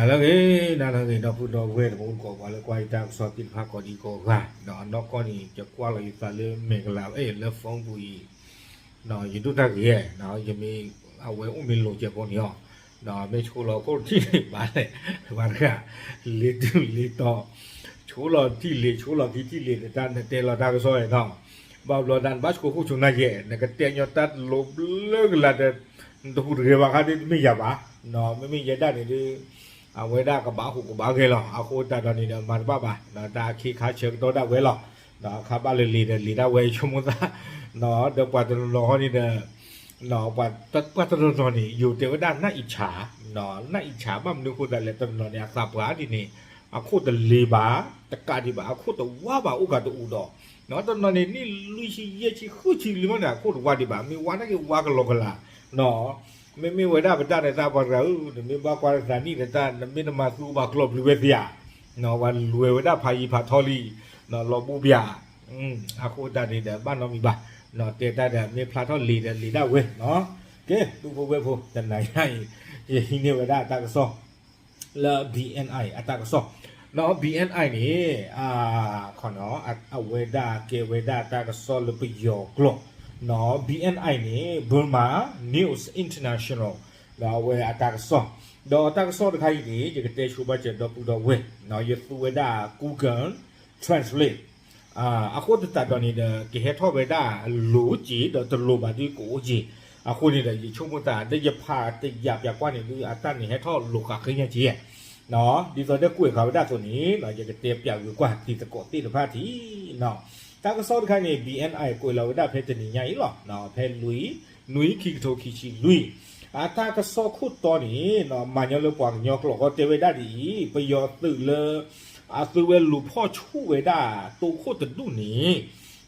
နၤလၢအဂ့ၤ နၤလၢအဂ့ၤ ဒီပုၢ်ဒီဝဲၢ်တံၤသကိး ပှၤလၢကွၢ်ယတၢ်ကစီၣ်သ့ၣ်တဖၣ်ကိးဒံကိးဂၤ, ဒီးအနီၢ်ကီၢ်န့ၣ် ယကွၢ်လီၤယသးလၢမဲာ်ကလၤ အဲၣ် လၢ phone ပူၤအံၤ, ယဒိၣ်တၢ်ဂ့ၤ, ယမ့ၢ် အဝဲအိၣ်မ့ၢ်လိၤကဲးဖိန့ၣ်အီၤ, မ့ၢ်ဆိလီၤခိၣ်ထံၣ်န့ၣ်ဘၣ်လဲၣ်, ပှၤတဂၤ လ့ၤတုၤလ့ၤတီၤ, ဆိလီၤထံၣ်လ့ၤ ဆိလီၤခံထံၣ်လ့ၤ နတၢ်နတဲလီၤတၢ်ကစီၣ်န့ၣ်နီၤ, ဘၣ်ဘျီတၢ်နဘၣ်ဆိခိၣ်ဆိနၢ်ယဲၢ် နကတဲညီတၢ်တလိၤဘျၢကလၤဒီး နတဟူးတဂဲၤဘၣ်ခါဒ်တမ့ၢ်ယၤဘၣ်, မ့မ့ၢ်ယဲဒၣ်န့ၣ်ဒ် အဝဲဒၣ်ကဘၣ်ဟူးကဘၣ်ဂဲၤလီၤ, အဃိသတးဒီးန့ၣ်ဒီး မၤတဘၣ်ဘၣ်, တၢ်အခ့အခါဆၢကတီၢ်ဒၣ်ဝဲလီၤ, ဒီးအခါဘၣ်လၢလံာ်ဒီးလံာ်ဒၣ်ဝဲဆိကမိၣ်သး, ဒီးပှၤတနီၤနီၤဟီန့ၣ်ဒီး ပှၤတနီၤနီၤန့ၣ် ယိၤတဲဝဲဒၣ်နၢ်အံၤဆၣ်, နၢ်အံၤဆၣ် ဘၣ်မနုၤအဃိသတးလဲၣ် တနီၤနီၤန့ၣ် အသးပှၢ်ဒ်န့ၣ် အခိၣ်တလ့ၤဘၣ်, တကးဒံးဘၣ် အခိၣ်တဝါဘၣ်အိၣ်ကးတအိၣ်ဒီး, တနီၤနီၤန့ၣ် နံၣ်လွံၢ်ဆံယဲၢ်ဆံဃုဆံလံမ့ၢ်န့ၣ် အခိၣ်တဝါဒံးဘၣ်, မ့ၢ်ဝါနာ်က့ၤဝါကလီကလး မ့မ့ၢ်ဝဲဒၣ်ပတၢ်န့ၣ် သးပှၢ်တဂၤဧၢ, နမ့ၢ်ဘၣ်ကွၢ်တသးနံၣ်ဒီးတၢ် နမ့ၢ်တမၤသူဘၣ်ကျီၢ်ပျံၤဝဲသ့ဧါ, ပှၤလွဲၤဝဲဒၣ်ဖးယံၤဖးထီလံ, လီၤဘိဘၣ်, အဃိသတးန့ၣ်ဒီး ဘၣ်နီတမံၤဘၣ်, တဲတၢ်ဒီးမ့ၢ်ဖျါထီၣ်လံာ်ဒီးလံာ်ဒၣ်ဝဲ, ကဲ ပုၢ်ဖိဝဲၢ်ဖိ တနၤညါအံၤ ယဟံးန့ၢ်ဝဲဒၣ်တၢ်ကစီၣ် လၢ BNI အတၢ်ကစီၣ်, ဒီး BNI န့ၣ် အဝဲဒၣ်ကဲဝဲဒၣ်တၢ်ကစီၣ်လၢပယီၤကျိာ်, BNI န့ၣ် Burma News International ဒီးအဝဲအတၢ်ကစီၣ်, ဒီးတၢ်ကစီၣ်တခါအံၤန့ၣ် ယကတဲဆိဘၣ်စၢၤဒီပုၢ်ဒီဝဲၢ်, ယသူဝဲဒၣ် Google Translate အဃိသတးဒီးန့ၣ်ဒီး ကဟဲထီၣ်ဝဲဒၣ်လိၤက့ၤ ဒီးတလိၤဘၣ်ဒ်ကအိၣ်က့ၤ, အဃိန့ၣ်ဒီး ယဆိကမိၣ်သး ဒီးယဖးတယာ်ပၠးကွၢ်န့ၣ်ဒုး အတၢ်န့ၣ်ဟဲထီၣ်လိၤဃာ်ဃ့ညါက့ၤ, ဒ်သိးဒီးကွဲးဃာ်ဝဲဒၣ်အသိးန့ၣ် ယကတဲပၠးဂ့ၤကွၢ်တံၤသကိးသ့ၣ်တဖၣ်ထံး, တၢ်ကစီၣ်တခါန့ၣ် BNI ကွဲးလီၤဝဲဒၣ်ဖဲတနံၤညါအံၤလီၤ, ဖဲလွံၢ် နွံ ခံကထိခံဆံလွံၢ်, အတၢ်ကစီၣ်ခိၣ်တီန့ၣ် မၤညီလၢပှၤကညီကျိာ်ဃီတဲဝဲဒၣ်ဒ်အံၤ, ပယီၤသုးလၢ အသုဝဲလူၤဖီၣ်ဆူၣ်ဝဲဒၣ်တိခိၣ်တဒူၣ်န့ၣ်,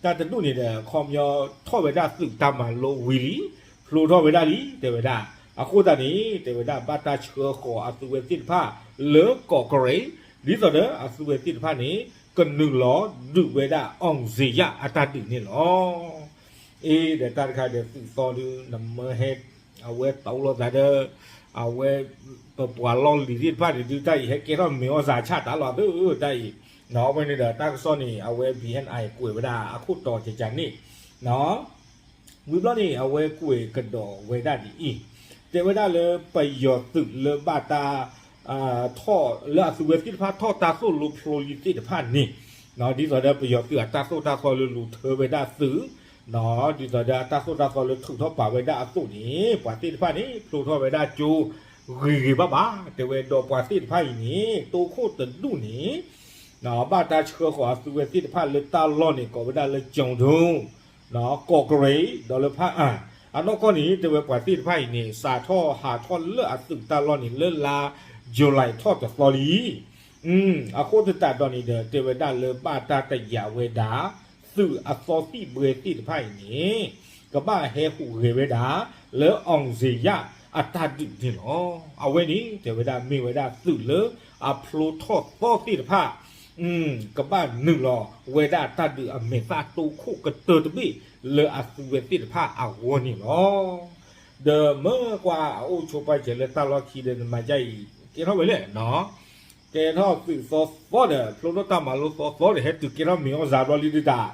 တၢ်တဒူၣ်န့ၣ်ဒီး ခီပညီထီၣ်ဝဲဒၣ်သုးတၢ်မၤလိဝံၤလံ, ဖျိထီၣ်ဝဲဒၣ်လံ တဲဝဲဒၣ်, အဃိသတးန့ၣ် တဲဝဲဒၣ်ဘၣ်တၢ်ဆှၢဃီၤအသုဝဲသ့ၣ်တဖၣ်လၢကီးကရ့း, ဒ်သိးဒီးအသုဝဲသ့ၣ်တဖၣ်န့ၣ် ကနုာ်လီၤဒုးဝဲဒၣ် အောင်ဇေယျ အတၢ်ဒုးန့ၣ်လီၤ. အ့ ဒီးတၢ်တခါဒီးသုးသီဒုး နမ့ၢ်ဟဲ အဝဲတီလိာ်သးဒီး အဝဲ ပပှၤလီၢ်လံၤသ့ၣ်တဖၣ်န့ၣ်ဒုး တၢ်အံၤဟဲကဲထီၣ်မ့ၢ်အီၣ်စးဆၣ်တၢ်လီၤသၢတၢ်အံၤ, အဝဲန့ၣ်ဒီးတၢ်ကစီၣ်န့ၣ် အဝဲ BNI ကွဲးဝဲဒၣ်အခိၣ်တီကကန့ၣ် ဝံၤဘျီန့ၣ် အဝဲကွဲးကဒီးဝဲဒၣ်ဒ်အံၤ, တဲဝဲဒၣ်လၢပယီၤသုးလၢဘၣ်တၢ် ထီၣ်လၢအသုဝဲသ့ၣ်တဖၣ်ထီၣ်တၢ်သိၣ်လိဖျိလံသ့ၣ်တဖၣ်န့ၣ်, ဒ်သိးဒီးပယီၤသုးအတၢ်သိၣ်တၢ်သီလၢလူၤထၢဝဲဒၣ်သုး, ဒ်သိးဒီးအတၢ်သိၣ်တၢ်သီလၢထုးထီၣ်ပာ်ဝဲဒၣ်အသိးန့ၣ် ပှၤသ့ၣ်တဖၣ်န့ၣ် ဖျိထီၣ်ဝဲဒၣ်ကၠိဂ့ၤဂ့ၤဘၣ်ဘၣ်, တဲဝဲဒီးပှၤသ့ၣ်တဖၣ်အံၤန့ၣ် တိခိၣ်တဒူၣ်န့ၣ် ဘၣ်တၢ်ဆှၢဃီၤအသုဝဲသ့ၣ်တဖၣ်လၢတၢ်လီၢ်န့ၣ် ကိးဝဲဒၣ်လၢ ကၠိၤဒိၣ် ကီးကရ့း ဒီးလၢဖၣ်အၣ်, အနီၢ်ကီၢ်န့ၣ် တဲဝဲပှၤသ့ၣ်တဖၣ်အံၤန့ၣ် စးထီၣ်ဟးထီၣ်လၢအသုးတၢ်လီၢ်န့ၣ် လၢလါ July ထီၣ်တသီလံ. အဃိသတးဒီးန့ၣ်ဒီး တဲဝဲဒၣ်လၢဘၣ်တၢ်တယာ်ဝဲဒၣ် သုးအသီသံၣ်ဘှဲသ့ၣ်တဖၣ်အံၤန့ၣ် ကဘၣ်ဟဲဟူးဂဲၤဝဲဒၣ် လၢ အောင်ဇေယျ အတၢ်ဒုးန့ၣ်လီၤ. အဝဲန့ၣ် တဲဝဲဒၣ်မ့ၢ်ဝဲဒၣ်သုးလၢအဖျိထီၣ်သီသ့ၣ်တဖၣ် ကဘၣ်နုာ်လီၤဝဲဒၣ်တၢ်ဒုးအမဲာ်သၣ်တိခိၣ်ကတၢၢ်တဘ့ၣ်လၢအသုဝဲသ့ၣ်တဖၣ်အဂီၢ်န့ၣ်လီၤ. ဒီးမ့ၢ်ကွၢ်အအိၣ်ဆိပာ်စၢၤလၢတၢ်လီၢ်ခံဒီးနမၤဒ်အံၤ ကဲထီၣ်ဝဲလဲၣ်နီၤ, ကဲထီၣ်သုးသီသီဒီး ဖျိထီၣ်တၢ်မၤလိသီသီဒီး ဟဲတုၤကဲထီၣ်မ့ၢ်အီၣ်စးဘျီလံဒုးတၢ်,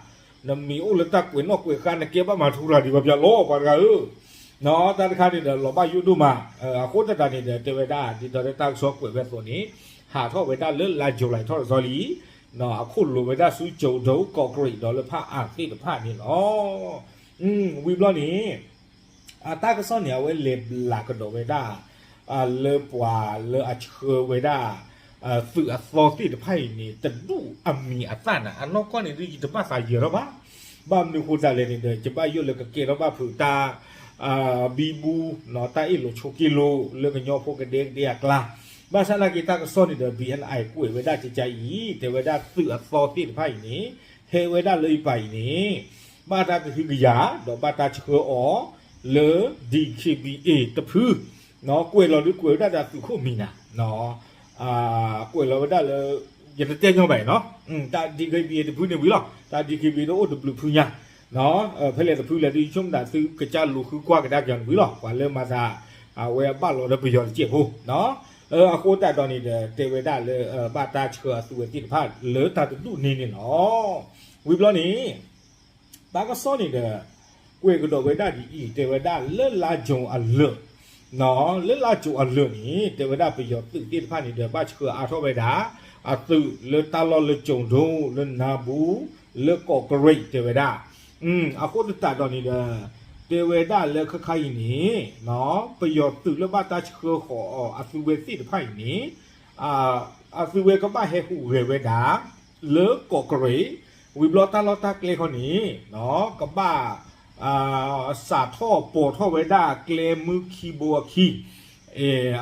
နမ့ၢ်အိၣ်လၢတၢ်ကွဲးနီၣ်ကွဲးဃါ နကဲဘၣ်မၤထူရၤဒံးဘၣ်ပျၢ်လီၤ ပှၤတဂၤဧၢ, တၢ်တခါန့ၣ်ဒီး လီၤဘၣ်ယိၣ်ဒိၣ်မး, အဃိသတးန့ၣ်ဒီး တဲဝဲဒၣ် ဒ်သိးဒီးတၢ်ကစီၣ်ကွဲးဝဲအသိးန့ၣ် ဟးထီၣ်ဝဲဒၣ်လၢလါ July ထီၣ်တသီလံ, အခိၣ်လိၤဝဲဒၣ်ဆူ ကၠိၤဒိၣ် ကီးကရ့း ဒီးလၢဖၣ်အၣ်သ့ၣ်တဖၣ်န့ၣ်လီၤ. ဝံၤဘျီန့ၣ် အတၢ်ကစီၣ်န့ၣ် အဝဲလဲၤဘျးကဒီးဝဲဒၣ် လၢပှၤလၢအဆှၢဝဲဒၣ် သုးအသီသ့ၣ်တဖၣ်အံၤန့ၣ် တဒူၣ်အမံၤအသၣ်န့ၣ် အနီၢ်ကီၢ်န့ၣ်ဒုး ယတဘၣ်သးယၢၤထီၣ်ဘၣ်. ဘၣ်မနုၤအဃိသတးလဲၣ်န့ၣ်ဒီး ယဘၣ်ယိၣ်လၢကကဲထီၣ်ဘၣ်ဖုးတၢ် ဘံဘူ တၢ်အ့ၣ်လိာ်ဆိးက့လိာ် လၢကညီဖိကဒဲကဒဲအကျါ, ဘၣ်ဆၣ်နာ်က့တၢ်ကစီၣ်န့ၣ်ဒီး BNI ကွဲးဝဲဒၣ်ကကအံၤ တဲဝဲဒၣ်သုးအသီသ့ၣ်တဖၣ်အံၤန့ၣ် ဟဲဝဲဒၣ်လၢယပၤအံၤန့ၣ် ဘၣ်တၢ်ကဟုကယာ် ဒီးဘၣ်တၢ်ဆှၢအီၤ လၢ DKBA တဖု, ကွဲးလီၤဒုးကွဲးဝဲဒၣ်ဒီးသုးခိၣ်မံၤနၤ, ကွဲးလီၤဝဲဒၣ်လၢ ယတတဲညီဘၣ်အံၤနီၤ, တၢ် DKBA တဖုန့ၣ်ဝံၤလီၤ, တၢ် DKBA ဒီးအိၣ်တဘျုးဖုညါ, ဖဲလဲၣ်တဖုလဲၣ်ဒုး ယဆိကမိၣ်သးသုကစၢ်လူၤဃုကွၢ်ကဒါက့ၤန့ၣ်ဝံၤလီၤ, ပှၤလၢမၤသး အဝဲအဘၣ်လီၤဒီးပယီၤတစဲးဖိနီၤ. အဃိသတးဒီးန့ၣ်ဒီး တဲဝဲဒၣ်လၢ ဘၣ်တၢ်ဆှၢအသုဝဲသ့ၣ်တဖၣ်လၢတၢ်တဒူၣ်န့ၢ်န့ၣ်လီၤ. ဝံၤဘျီန့ၣ် တၢ်ကစီၣ်န့ၣ်ဒီး ကွဲးကဒီးဝဲဒၣ်ဒ်အံၤ တဲဝဲဒၣ်လၢလါကၠိၤအလၢာ် လၢလါကၠိၤအလၢာ်န့ၣ် တဲဝဲဒၣ်ပယီၤသုးသ့ၣ်တဖၣ်န့ၣ်ဒီး ဘၣ်ဆှၢအါထီၣ်ဝဲဒၣ် အသုးလၢတၢ်လီၢ်လၢကၠိၤဒိၣ် လၢနါဘူ လၢကီးကရံး တဲဝဲဒၣ် အဃိသတးဒီးန့ၣ်ဒီး တဲဝဲဒၣ်လၢခဲခါအံၤန့ၣ် ပယီၤသုးလၢဘၣ်တၢ်ဆှၢဃီၤအီၤအသုဝဲသ့ၣ်တဖၣ်အံၤန့ၣ် အသုဝဲကဘၣ်ဟဲဟူးဂဲၤဝဲဒၣ် လၢကီးကရံး ဝံၤဘျီတၢ်လီၢ်တၢ်ကျဲခီန့ၣ် ကဘၣ် စးထီၣ်ပိာ်ထီၣ်ဝဲဒၣ်ကျဲမုၢ်ခံဘိအခံ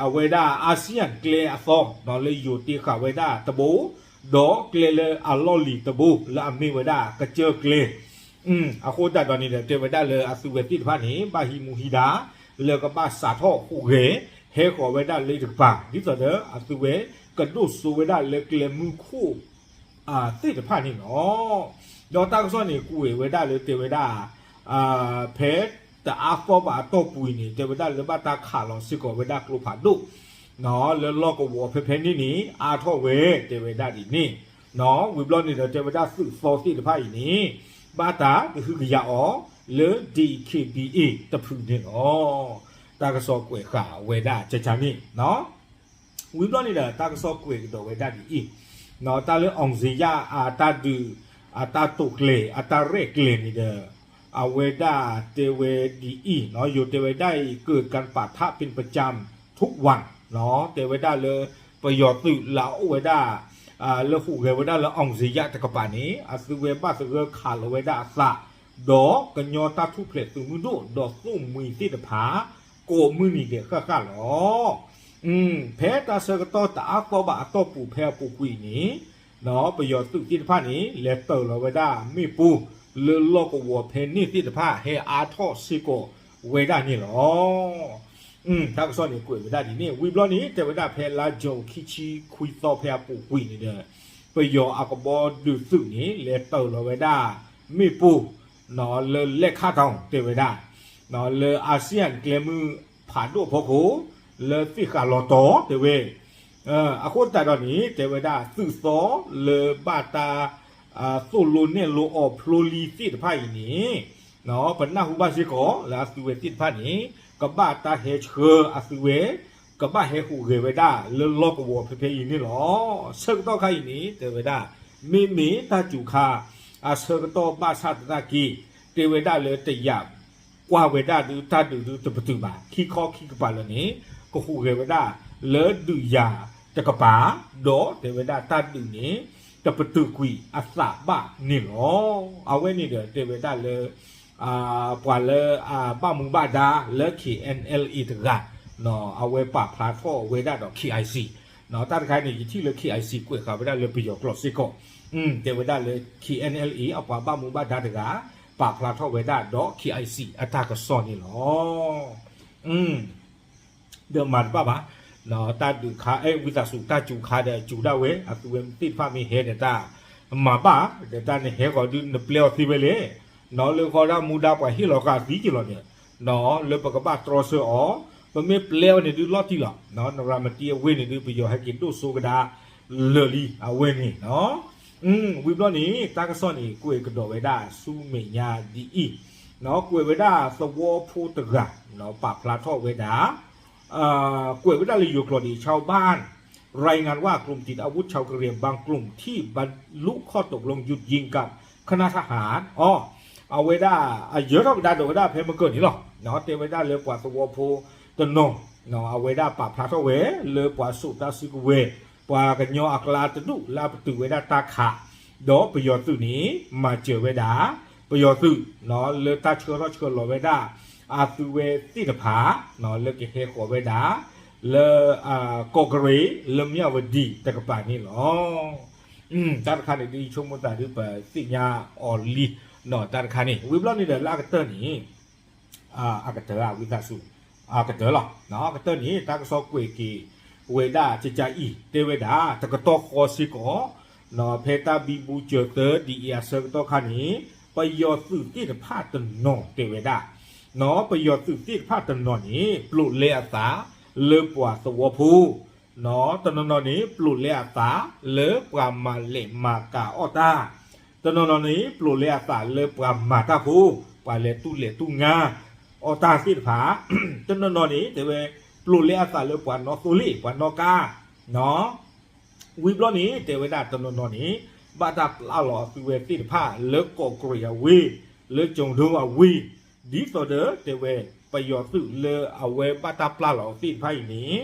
အဝဲဒၣ် ASEAN ကျဲအသီ လၢယိၤတ့ဃာ်ဝဲဒၣ်တဘိ ဒီးကျဲလၢအလီၢ်လံၤတဘိ လၢအမ့ၢ်ဝဲဒၣ်ကစၢၢ်ကျဲ အဃိသတးဒီးန့ၣ်ဒီး တဲဝဲဒၣ်လၢအသုဝဲသ့ၣ်တဖၣ်န့ၣ် ဘၣ်ဟံးမူဟံးဒါ လၢကဘၣ်စးထီၣ်ဟူးဂဲၤ ဟဲဃီၤဝဲဒၣ်လၢတကပၤ ဒ်သိးဒီးအသုဝဲကဒိၣ်စိဝဲဒၣ်လၢကျဲမုၢ်ခိၣ် သ့ၣ်တဖၣ်န့ၣ်လီၤ. ဒီးတၢ်ကစီၣ်န့ၣ် ကွဲးဝဲဒၣ်လၢတဲဝဲဒၣ် ဖဲတအါသီဘၣ်အတီၢ်ပူၤအံၤန့ၣ် တဲဝဲဒၣ်လၢဘၣ်တၢ်ခးလီၤစ့ၢ်ကီးဝဲဒၣ်ကျိဖးဒိၣ် လၢလီၢ်ကဝီၤဖဲဖဲန့ၣ်န့ၣ် အါထီၣ်ဝဲ တဲဝဲဒၣ်ဒ်န့ၣ် ဝံၤဘျီန့ၣ်ဒီး တဲဝဲဒၣ်သုးသီသ့ၣ်တဖၣ်အံၤန့ၣ် ဘၣ်တၢ်ကဟုကယာ်အီၤလၢ DKBA တဖုန့ၣ်လီၤ. တၢ်ကစီၣ်ကွဲးဃာ်ဝဲဒၣ်ကကန့ၣ် ဝံၤဘျီန့ၣ်ဒီး တၢ်ကစီၣ်ကွဲးကဒီးဝဲဒၣ်ဒ်အံၤ, တၢ်လၢ အောင်ဇေယျ အတၢ်ဒုး အတၢ်တိာ်ကျဲၤ အတၢ်ရဲၣ်ကျဲၤန့ၣ်ဒီး အဝဲဒၣ်တဲဝဲဒ်အံၤ, ယိၤတဲဝဲဒၣ်အံၤ เกิดการปะทะเป็นประจำทุกวัน တဲဝဲဒၣ်လၢ ပယီၤသုးလၢအအိၣ်ဝဲဒၣ် လၢဟူးဂဲၤဝဲဒၣ်လၢ အောင်ဇေယျ တကပၤန့ၣ် အသုဝဲဘၣ်သဂၢၢ်ခးလီၤဝဲဒၣ်အသး ဒီးကညီတၢ်ထူၣ်ဖျဲးသုးမုၢ်ဒိၣ် ဒီးသိၣ်မှံၤသ့ၣ်တဖၣ် ကိးမုၢ်နံၤဒဲးဃၣ်ဃၣ်လီၤ. ဖဲတၢ်ဆၢကတီၢ်တအါသီဘၣ်အတီၢ်ပူၤဖဲအပူၤကွံာ်န့ၣ် ပယီၤသုးသ့ၣ်တဖၣ်န့ၣ် လဲၤတၢၤလီၤဝဲဒၣ်မ့ၣ်ပိၢ် လၢလီၢ်ကဝီၤဖဲန့ၣ်သ့ၣ်တဖၣ် ဟဲအါထီၣ်စ့ၢ်ကီးဝဲဒၣ်န့ၣ်လီၤ. တၢ်ကစီၣ်န့ၣ်ကွဲးဝဲဒၣ်ဒ်န့ၣ် ဝံၤဘျီန့ၣ် တဲဝဲဒၣ်ဖဲလါကၠိၤခံဆံခွံသီဖဲအပူၤကွံာ်န့ၣ်ဒီး ပယီၤအကဘီဒုးသုးန့ၣ် လဲၤတၢၤလီၤဝဲဒၣ်မ့ၣ်ပိၢ် လၢလဲၣ်ခၣ်တီတဲဝဲဒၣ် လၢ ASEAN ကျဲမုၢ်ဖးဒိၣ်အဖီခိၣ် လၢသ့ၣ်ဃာ်လီၤတီၤတဲဝဲ အဃိသတးဒီးန့ၣ် တဲဝဲဒၣ်သုးသီလၢဘၣ်တၢ် သိၣ်လိနဲၣ်လိအီၤဖျိလံသ့ၣ်တဖၣ်အံၤန့ၣ် ပနၢ်ဟူဘၣ်စ့ၢ်ကီးလၢအသုဝဲသ့ၣ်တဖၣ်န့ၣ် ကဘၣ်တၢ်ဟဲဆှၢအသုဝဲ ကဘၣ်ဟဲဟူးဂဲၤဝဲဒၣ်လၢလီၢ်ကဝီၤဖဲဖဲအံၤန့ၣ်လီၤ. ဆၢကတီၢ်ခါအံၤန့ၣ် တဲဝဲဒၣ် မ့မ့ၢ်တၢ်စူၤခါ အဆၢကတီၢ်ဘၣ်ဆၣ်သနာ်က့ တဲဝဲဒၣ်လၢတယာ်ကွၢ်ဝဲဒၣ်ဒုးတၢ်ဒုးဒုးတပတုာ်ဘၣ် ခံခီခံကပၤလၢာ်န့ၣ် ကဟူးဂဲၤဝဲဒၣ်လၢဒုးယၤတကပၤ ဒီးတဲဝဲဒၣ်တၢ်ဒုးန့ၣ် တပတုာ်ကွံာ်အသးဘၣ်န့ၣ်လီၤ. အဝဲန့ၣ်ဒီးတဲဝဲဒၣ်လၢ ပှၤလၢအဘၣ်မူဘၣ်ဒါလၢ KNLA တဂၤ အဝဲပာ်ဖျါထီၣ်ဝဲဒၣ်ဒီး KIC တၢ်တခါန့ၣ် ယထံၣ်လၢ KIC ကွဲးဃာ်ဝဲဒၣ်လၢပယီၤကျိာ်စ့ၢ်ကီး တဲဝဲဒၣ်လၢ KNLA အပှၤဘၣ်မူဘၣ်ဒါတဂၤ ပာ်ဖျါထီၣ်ဝဲဒၣ်ဒီး KIC အတၢ်ကစီၣ်န့ၣ်လီၤ. ဒီးမၤတဘၣ်ဘၣ်, တၢ်ဒုးခါ အဲ ဝံသးစူၤ တၢ်စူၤခါဒီးစူၤဒၣ်ဝဲ အသုဝဲသ့ၣ်တဖၣ်မ့ၢ်ဟဲဒီးတၢ်မၤဘၣ်, ဒီးတၢ်နဟဲဃီၤဒုးနပျဲအီၤသ့ဝဲလဲၣ်, လၢဃီဒၣ်မူဒါပှၤဟ့ၣ်လီၤဃာ်အသံက့ၤလီၤန့ၣ်, လၢပကဘၣ်တြီဆၢအီၤ, ပမ့ၢ်ပျဲအီၤန့ၣ်ဒုးလီၤတံၢ်လီၤ, နရၤမတံအဝ့ၢ်န့ၣ်ဒုး ပယီၤဟဲက့ၤဒိၣ်စိကဒါလၢာ်လံ အဝဲန့ၣ် ဝံၤဘျီန့ၣ် တၢ်ကစီၣ်န့ၣ် ကွဲးကဒီးဝဲဒၣ်ဆူမဲာ်ညါဒ်အံၤ, ကွဲးဝဲဒၣ်သဝီဖိတဂၤ ပာ်ဖျါထီၣ်ဝဲဒၣ် ကွဲးဝဲဒၣ်လၢယိၤကျိာ်န့ၣ် ชาวบ้าน รายงานว่ากลุ่มติดอาวุธชาวกะเหรี่ยงบางกลุ่มที่บรรลุข้อตกลงหยุดยิงกับคณะทหาร အီ အဝဲဒၣ် အယၢထီၣ်ကဒါဒီးဝဲဒၣ်ဖဲမကၢၢ်န့ၣ်လီၤ. တဲဝဲဒၣ်လၢပှၤသဝီဖိတနီၤ အဝဲဒၣ်ပာ်ဖျါထီၣ်ဝဲ လၢပှၤစိာ်တၢ်စုကဝဲၤ ပှၤကညီအကျါတဒူၣ်လၢအပတုာ်ဝဲဒၣ်တၢ်ခး ဒီးပယီၤသုးန့ၣ် မၤစၢၤဝဲဒၣ် ပယီၤသုး လၢတၢ်ဆှၢထီၣ်ဆှၢလီၤဝဲဒၣ် အသုဝဲသ့ၣ်တဖၣ် လၢကဟဲဃီၤဝဲဒၣ် လၢ ကီးကရံး လၢမၠၣ်ဝတံၤတကပၤန့ၣ်လီၤ. တၢ်တခါန့ၣ်ဒုး ယဆိကမိၣ်သးဒုး ပသ့ၣ်ညါအီၤလံ တၢ်တခါန့ၣ် ဝံၤဘျီန့ၣ်ဒီးလၢအကတၢၢ်န့ၣ် အကတၢၢ် ဝံသးစူၤ အကတၢၢ်လီၤ. အကတၢၢ်န့ၣ် တၢ်ကစီၣ်ကွဲးက့ၤဝဲဒၣ်ကကအံၤ တဲဝဲဒၣ် တကတီၢ်ဃီစ့ၢ်ကီး ဖဲတၢ်ဘံဘူစၢၤသၢဒ်အံၤအဆၢကတီၢ်ခါန့ၣ် ပယီၤသုးသ့ၣ်တဖၣ်တနီၤတဲဝဲဒၣ် ပယီၤသုးသ့ၣ်တဖၣ်တနီၤန့ၣ် ပျိးလဲအသးလၢပှၤသဝီဖိ တနီၤနီၤန့ၣ် ပျိာ်လဲအသးလၢပှၤမၤလဲၣ်မၤကၤအီၣ်တၢ်, တနီၤနီၤန့ၣ် ပျိာ်လဲအသးလၢပှၤမၤတၢ်ဖိ, ပှၤလဲၤတူၢ်လဲၤတူၢ်ငါအီၣ်တၢ်သ့ၣ်တဖၣ်, တနီၤနီၤန့ၣ် တဲဝဲ ပျိာ်လဲအသးလၢပှၤနီၣ်သိလ့ၣ် ပှၤနီၣ်ကါ ဝံၤဘျီန့ၣ် တဲဝဲဒၣ်တနီၤနီၤန့ၣ် ဘၣ်တၢ်ပျၢ်လီၤအသုဝဲသ့ၣ်တဖၣ်လၢကီးကရံးအဝ့ၢ်, လၢကၠိၤဒိအဝ့ၢ်, ဒ်သိးဒီးတဲဝဲ ပယီၤသုးလၢအဝဲဘၣ်တၢ်ပျၢ်လီၤအီၤသ့ၣ်တဖၣ်အံၤန့ၣ်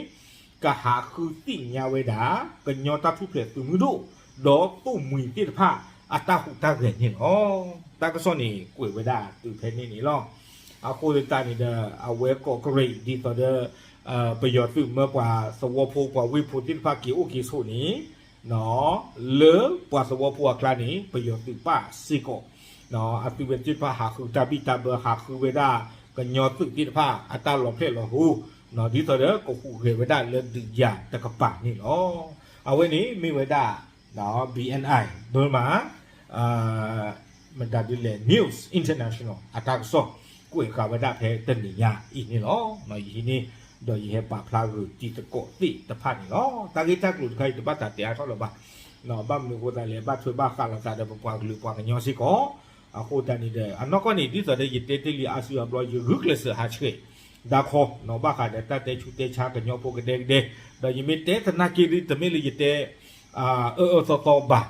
ကဟးဃုသ့ၣ်ညါဝဲဒၣ် ကညီတၢ်ထူၣ်ဖျဲးသုးမုၢ်ဒိၣ် ဒီးသိၣ်မှံၤသ့ၣ်တဖၣ်အတၢ်ဟူးတၢ်ဂဲၤန့ၣ်လီၤ. တၢ်ကစီၣ်န့ၣ် ကွဲးဝဲဒၣ်တုၤဖဲန့ၣ်န့ၣ်လီၤ. အဃိသတးန့ၣ်ဒီး အဝဲကီးကရံး ဒ်သိးဒီး ပယီၤသုးမၢပှၤသဝီဖိ ပှၤဝ့ၢ်ဖိသ့ၣ်တဖၣ်က့ၤအိၣ်က့ၤဆိးန့ၣ် လၢပှၤသဝီဖိအကျါန့ၣ် ပယီၤသုးပၣ်စ့ၢ်ကီး အသုဝဲသ့ၣ်တဖၣ်ဟးဃုတၢ်ဘံၣ်တၢ်ဘၢ ဟးဃုဝဲဒၣ် ကညီသုးသ့ၣ်တဖၣ်အတၢ်လီၤဖျဲၣ်လီၤဟိ ဒ်သိးဒီးကဟူးဂဲၤဝဲဒၣ်လၢဒုးယၤတကပၤန့ၣ်လီၤ. အဝဲန့ၣ်မ့ၢ်ဝဲဒၣ် BNI Burma မတၤဒ်လဲၣ် News International အတၢ်ကစီၣ် ကွဲးဃာ်ဝဲဒၣ်ဖဲတနံၤညါအံၤန့ၣ်လီၤ. ယဟံးန့ၢ် ဒီးယဟဲပာ်ဖျါဂုာ်တံၤသကိးသ့ၣ်တဖၣ်န့ၣ်လီၤ. တၢ်ဂ့ၢ်တၢ်ကျိၤတခါအံၤ တဘၣ်တၢ်တဲအါထီၣ်လၢၤဘၣ်. ဘၣ်မနုၤအဃိသတးလဲၣ် ဘၣ်ထွဲဘၣ်ဃးလိာ်သးဒီးပပှၤကလုာ်ပှၤကညီစ့ၢ်ကီး အဃိသတးန့ၣ်ဒီး အနီၢ်ကီၢ်န့ၣ် ဒ်သိးဒီးယတဲတ့ၢ်လံအါစုအါဘျီ ယဂုာ်ကျဲးစၢးဟးဆှဲး ဒါခီ ဘၣ်ဃးဒီးတၢ်တဲဆူးတဲဆါကညီဖိကဒဲကဒဲ, ဒီးယမ့ၢ်တဲသနာ်က့ တမ့ၢ်လၢယတဲ အၢအၢသီသီဘၣ်,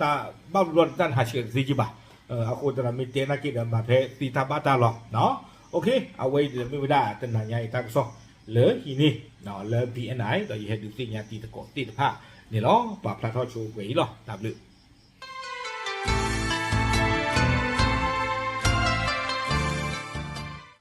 တၢ်ဘၣ်ဘျီဒီးတၢ်နဟးဆှဲးတသ့ကံဘၣ်. အဃိသတးမ့ၢ်တဲသနာ်က့ဒီး မၤဖဲသ့တၢ်ဘၣ်တၢ်လီၤ. အဝဲအံၤဒီးမ့ၢ်ဝဲဒၣ်တနၤညါအံၤတၢ်ကစီၣ် လၢဟံးန့ၢ် လၢ BNI ဒီးယဟဲဒုးသ့ၣ်ညါတံၤသကိးသ့ၣ်တဖၣ်န့ၣ်လီၤ. ပာ်ဖျါထီၣ်ဆိပှဲၤအံၤလီၤ. တၢ်ဘျုး